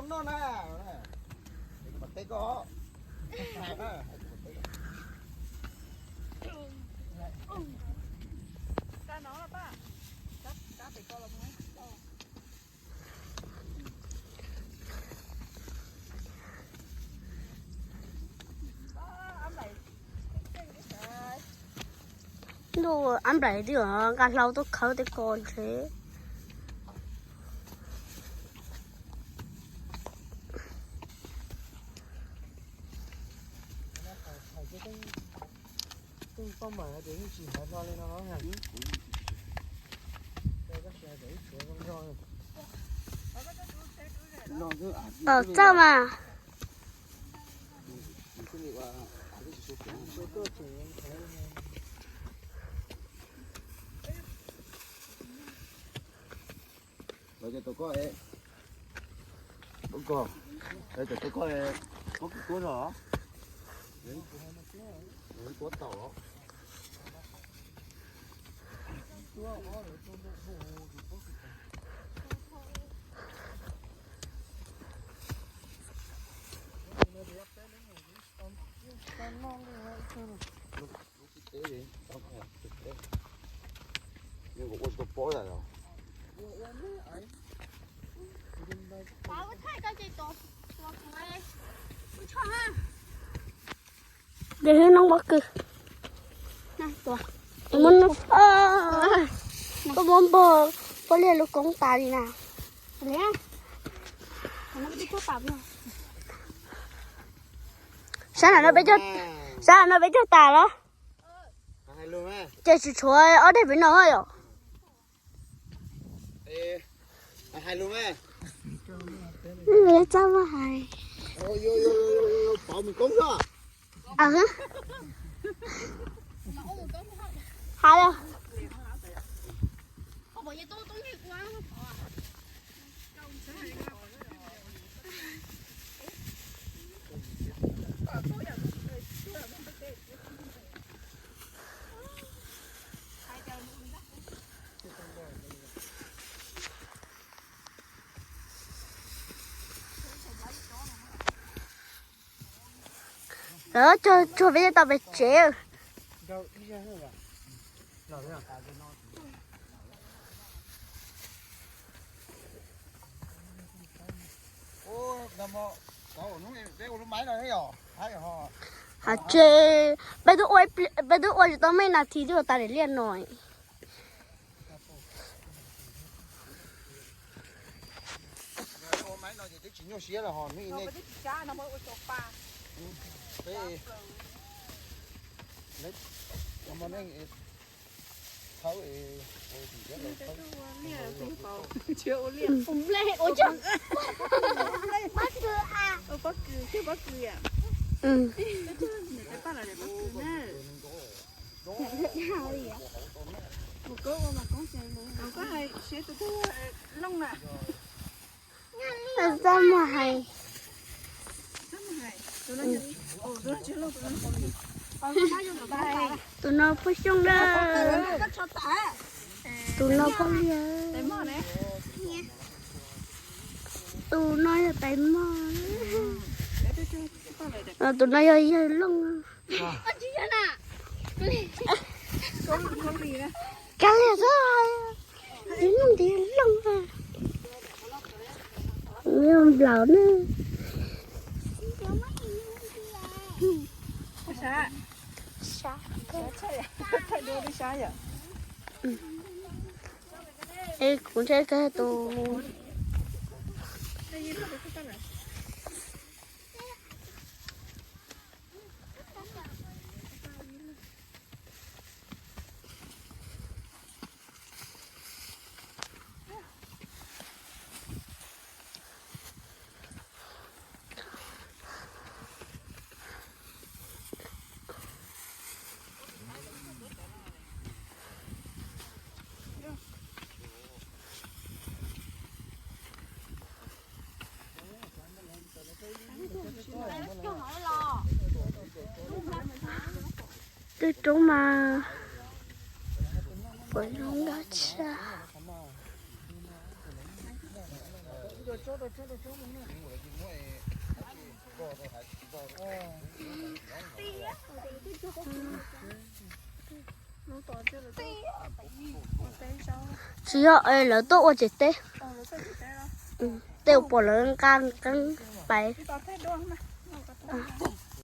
No na, teb koj. Ntuj, ab nplaim twb nqa hlau tuaj khawb tej ko ntshe. Txawj mas. Lawv cov tau koj es, lawv cov tau koj es, pob kws tuab zog los? Tuab tau los? Ces hwb noob pob kws. Koj muab npog pob liaj lub koob tas li na. Sab no peb cog, sab no peb cog tas los? Ces tsis tshuav ob daim pem no yom? Txaj muag hais. Hais los. Tsuag peb tau pem tsev. Hais tias peb twb ua tsis tau me nas this twb yuav tas daim liaj no. Txaj muag hais. Tus no phob xyooj na. Tus no phob liaj. Tus no yog tais mog. Tus no yog yawg looj. Kav liam xwb, tais mog tais looj. Nplaum na. Es kuv ntshe kawg tus Twb roob mas puas zoo dab tsi. Tsis yog, lawv tuaj ua tsev teb. Tej uas pom lawv nqa qeeb pais.